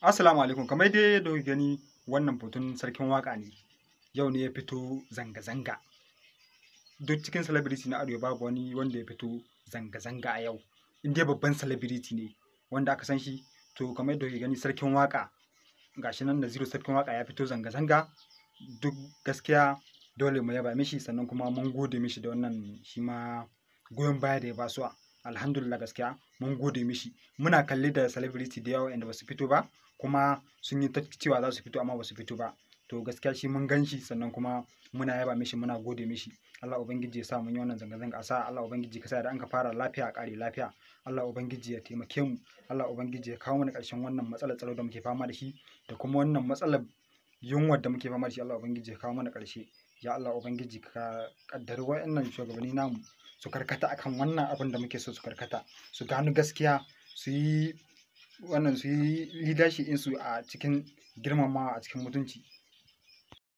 Assalamu alaikum. Kamar dai yadda kuke gani, wannan hoton Sarkin Waka ne. Yau ne ya fito zanga-zanga. Duk cikin celebrity na Arewa babu wani wanda ya fito zanga-zanga a yau. In dai babban celebrity ne wanda aka san shi, to kamar yadda kuke gani, Sarkin Waka gashi nan, Naziru Sarkin Waka ya fito zanga-zanga. Duk gaskiya dole mu yaba mishi, sannan kuma mun gode mishi da wannan shi ma goyon baya da ya basuwa. Alhamdulillah, gaskiya mun gode mishi. Muna kalli da celebrity da yawa inda basu fito ba, kuma sun yi ta cewa za su fito amma basu fito ba. To gaskiya shi mun gan shi, sannan kuma muna yaba mishi, muna gode mishi. Allah Ubangiji ya sa mun yi wannan zanga-zanga a sa. Allah Ubangiji ka sa da an ka fara lafiya a ƙare lafiya. Allah Ubangiji ya taimake mu. Allah Ubangiji ya kawo mana ƙarshen wannan matsalar tsaro da muke fama da shi, da kuma wannan matsalar yunwar da muke fama da shi. Allah Ubangiji ya kawo mana ƙarshe. Ya Allah Ubangiji, ka kaddari wa'annan shugabanni namu su karkata akan wannan abin da muke so su karkata, su gano gaskiya, su yi wannan, su yi leadership ɗinsu a cikin girmamawa, a cikin mutunci.